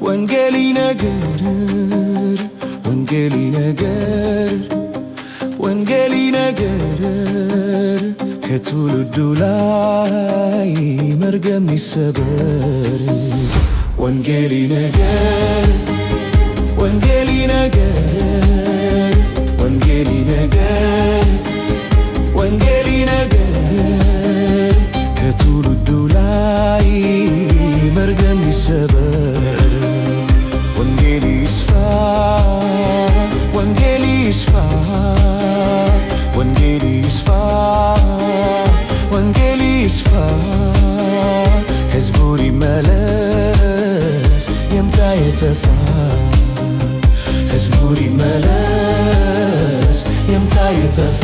ወንጌል ይነገር፣ ወንጌል ይነገር፣ ወንጌል ይነገር፣ ከትውልዱ ላይ መርገም ይሰበር። ወንጌል ይነገር፣ ወንጌል ይነገር፣ ወንጌል ይነገር፣ ወንጌል ይነገር፣ ከትውልዱ ላይ መርገም ይሰበር። ወንጌል ይስፋ፣ ወንጌል ይስፋ፣ ወንጌል ይስፋ፣ ወንጌል ይስፋ፣ ሕዝቡ ይመለስ፣ ይምጣ የጠፋ፣ ሕዝቡ ይመለስ፣ ይምጣ የጠፋ።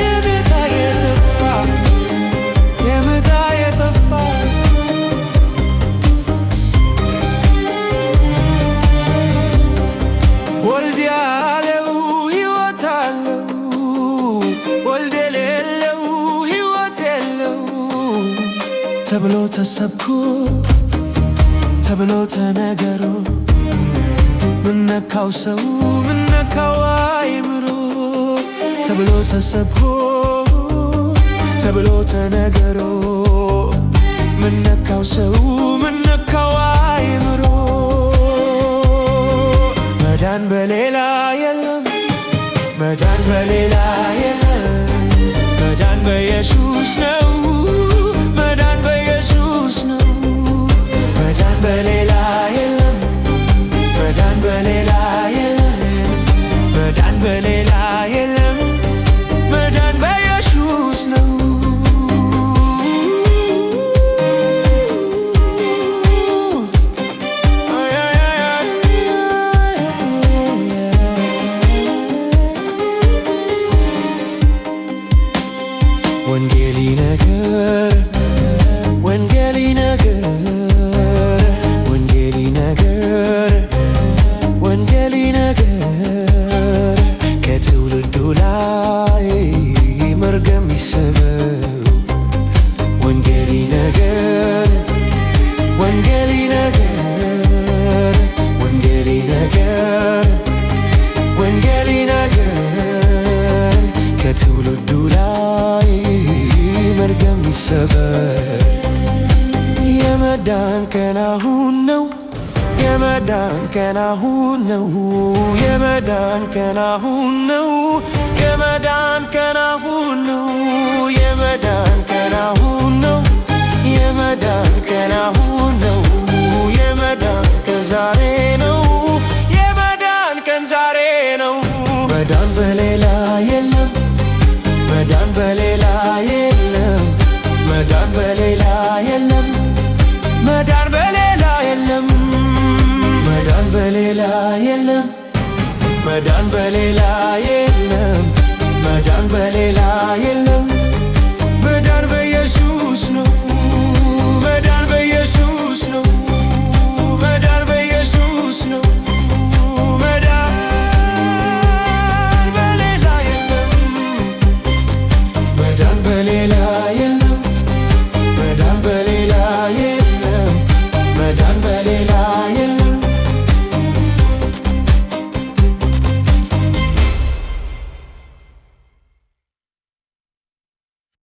የምታ የጠፋ፣ የምታ የጠፋ። ወልድ ያለው ሕይወት አለው፣ ወልድ የሌለው ሕይወት የለው ተብሎ ተሰብኮ፣ ተብሎ ተነገሮ፣ ምነካው ሰው፣ ምነካው አይምሮ፣ ተብሎ ተሰብኮ፣ ተብሎ ተነገሮ፣ ምነካው ሰው፣ ምነካው አይምሮ። መዳን በሌላ የለም፣ መዳን በሌላ የለም፣ መዳን በኢየሱስ ነው፣ መዳን በኢየሱስ ነው። መዳን በሌላ የለም፣ መዳን በሌላ የለም፣ መዳን በሌላ የለም፣ መዳን በኢየሱስ ነው። ወንጌል ይነገር፣ ወንጌል ይነገር፣ ወንጌል ይነገር፣ ወንጌል ይነገር፣ ከትውልዱ ላይ መርገም ይሰበር። ወንጌል ይነገር፣ ወንጌል ይነገር፣ ወንጌል ይነገር፣ ወንጌል ይነገር፣ ከትውልዱ ላይ መርገም ይሰበር። የመዳን ቀን አሁን ነው። የመዳን ቀን አሁን ነው። የመዳን ቀን አሁን ነው። የመዳን ቀን አሁን ነው። የመዳን ቀን አሁን ነው። የመዳን ቀን አሁን ነው። የመዳን ቀን ዛሬ ነው። የመዳን ቀን ዛሬ ነው። መዳን በሌላ የለም። መዳን በሌላ የለም። መዳን በሌላ የለም። መዳን በሌላ የለም። መዳን በሌላ የለም። መዳን በሌላ የለም። መዳን በሌላ የለም።